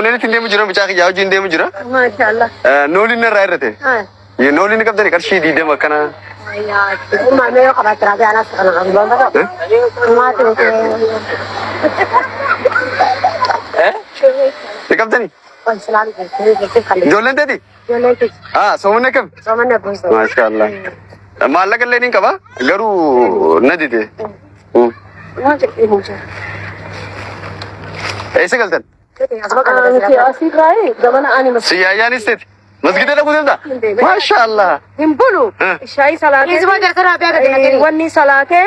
Tuuneelitti deemu jira, mucaa kiyyaa wajjin deemu jira. Maashaallah. Nooliin irraa irrate. Nooliin ni qabdani qarshii 20 akkana. Ni qabdani? Ijoolleen teeti? Ah, soomana akkam? Maashaallah. Maallaqa illee ni qaba garuu na dide. Eessa galtan? Asirraa gamana ani Si yaayyaanis teeti. Masgida dhaquu deemta? Maashaallah. Hin bulu. Shaayii salaatee. Wanni salaatee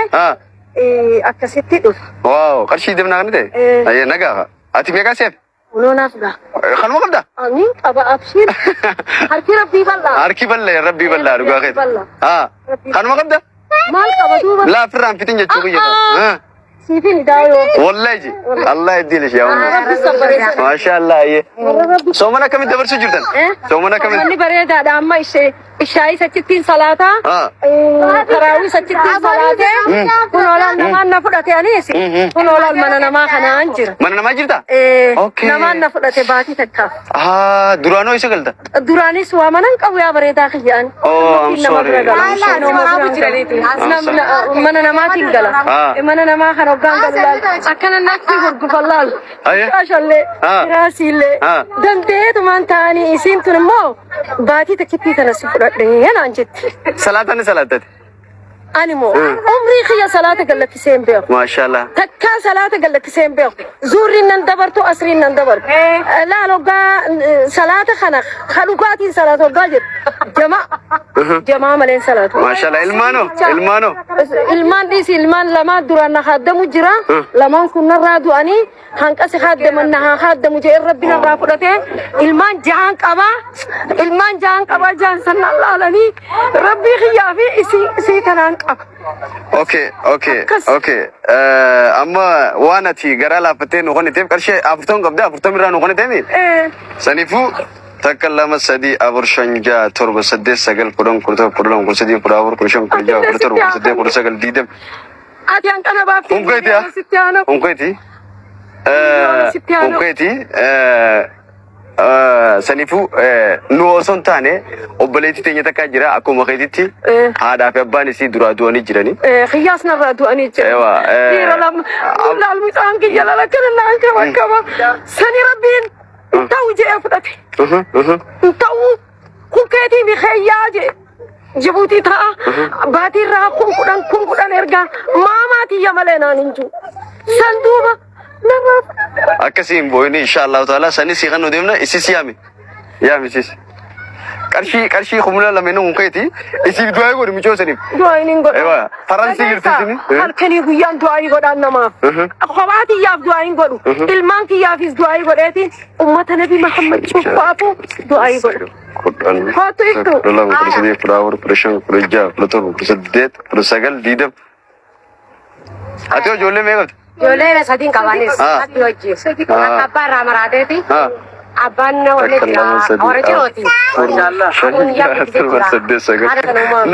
akkasitti dhufa. Waaw, qarshii deemnaa kan ta'e? Ayyee nagaa. Ati meeqa seef? Kunoo naaf ga'a. Kanuma qabda? Amiin qaba abshiir. Harki rabbii bal'aa. Harki bal'aa, rabbii bal'aa dhugaa keeti. Bal'aa. Kanuma qabda? Maal qaba duuba? Laafirraan fitin jechuu kiyya. Siifin idaayoo. Wallahi ji. Allah iddiin ishee yaa Rabbi sabbareessa. Maashaallah ayyee. Soomana akkamitti dabarsuu jirtan? Soomana akkamitti? Manni bareedaadha amma ishee ishaayis achittiin salaataa. Taraawis achittiin salaatee. Kun oolaan namaan na fudhate anis. Kun oolaan mana namaa kanaan jira. Mana namaa jirta? Okay. Namaan na fudhate baatii takkaaf. Ah, duraanoo isa galta? Duraanis waa mana hin qabu yaa bareedaa kiyyaan. Oh, I'm Nama sorry. bira gala. I'm sorry. Nama bira gala. Mana namaatiin gala. Mana namaa kan hoggaan galu laal. Akkana natti hurgufan laal. Aye. Shaashallee, firaasiillee. Dandeetumaan ta'anii isiin tun immoo baatii takkittii tana si fudhadhee naan jetti. Salaata ni salaattate. Ani moo umrii kiyya salaata gallakkisee hin beeku. Maashaallah. Takkaa salaata gallakkisee hin beeku. Zuurriin nan dabartu, asriin nan dabartu. Laal hoggaa salaata kana ka dhugaatiin salaata hoggaa jedhu. Jamaa jamaa malee hin salaatu. Maashaallah. Ilmaanoo? Ilmaanoo? Ilmaan dhiisi, ilmaan lamaa duraan na kaaddamu jira. Lamaan kun narraa du'anii hanqasi kaaddaman na haa kaaddamu jedhee rabbi narraa fudhatee ilmaan jahaan qabaa. Ilmaan jahaan qabaa, jahan san laalanii rabbii kiyyaa fi isii isii tanaan qaba. Okay. Akkas. Okay. Amma waan ati garaa laaffattee nu kenniteef qarshii 40 qabdee 40 irraa nu kenniteemi? Eh. Saniifuu takka, lama, sadii, afur, shan, jaha, torba, saddeet, sagal, 10, 11, 12, 13, 14, 15, 16, 17, 18, 19, 20. Ati hanqana baaftee Kun keeti haa? sitti aanu. Kun keeti. Sitti aanu. Kun keeti. Saniifuu nu osoo hin taane obboleettii teenya takkaa jira akkuma keetitti haadhaa fi abbaan isii duraa du'anii jirani. Kiyyaas narraa du'anii jira. Ewa, Dhiira lama. Laal mucaan kiyya lala kana naan kaba kaba. Sani rabbiin hin ta'u jedhee fudhate. Hin ta'u kun keetii mi keeyyaa jedhe. Jibuutii ta'a. Baatii irraa kun 10 kun 10 ergaa maamaa tiyya malee naan hin jiru. San duuba narraa fudhate. Akkasii hin boo'ini, insha Allahu ta'ala sanis si kan nu deemna isis yaami. Yaami isis. Qarshii kumula lameenuu kun keeti isiif du'aa godhi mucoo saniif. Du'aa hin godha. Ewa, Faransii jirti isini. Halkanii guyyaan du'aa godhaan namaaf. Kophaa tiyyaaf du'aa hin godhu. Ilmaan kiyyaafis du'aa godheeti ummata Nabi Muhammad cufaafu du'aa godha. 10, Kootu ittu. 12, 13, 14, 15, 16, 17, 18, 19, 20. Ati hoo ijoollee meeqa qabdi? Ijoollee sadiin qabanis rabbi wajjin. Akka abbaa irraa maraateeti. Abbaan warra Takka, jira lama, sadii, warra jirooti. afur, shan, jaha, torba, saddeet, sagal.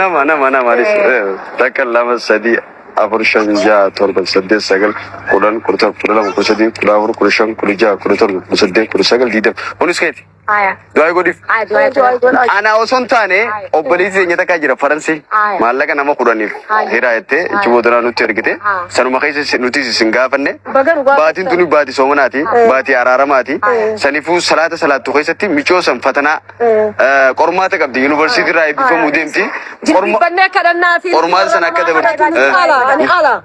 Nama nama nama anis. Takka, lama, sadii, afur, shan, jaha, torba, saddeet, sagal, 10, 11, 12, 13, 14, 15, 16, 17, 18, 19, 20. Kunis keeti. Haya. Du'aa godhiif. Haya, du'aa godha. Ana osoo hin taane obboleessi keenya takkaa jira Faransii. Maallaqa nama 10f hiraa jettee achi booda nutti ergite. Sanuma keessa nuti isin gaafanne. Baga dhugaa. Baatiin tuni baatii soomanaati. Baatii araaramaati. Saniifuu salaata salaattu keessatti micoo san fatanaa qormaata qabdi. Yuunivarsiitii irraa eebbifamuu deemti. Jilbiibbannee kadhannaa fi Qormaata sana akka dabartu. Ani ala, ani ala.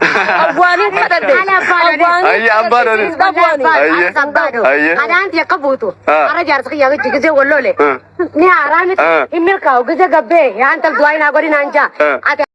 Abwaaniin kadhadhe. Abwaaniin Ayye, abbaan ani. Abwaaniin. Ayye. Ayye. Adaanti akka buutu. Ara jaarsa kiyyaa wajji gisee walloole. Ni haaraa miti. Hin milkaa'u gisee gabbee yaa intal du'aa hin haa godhin naan jaa. Ati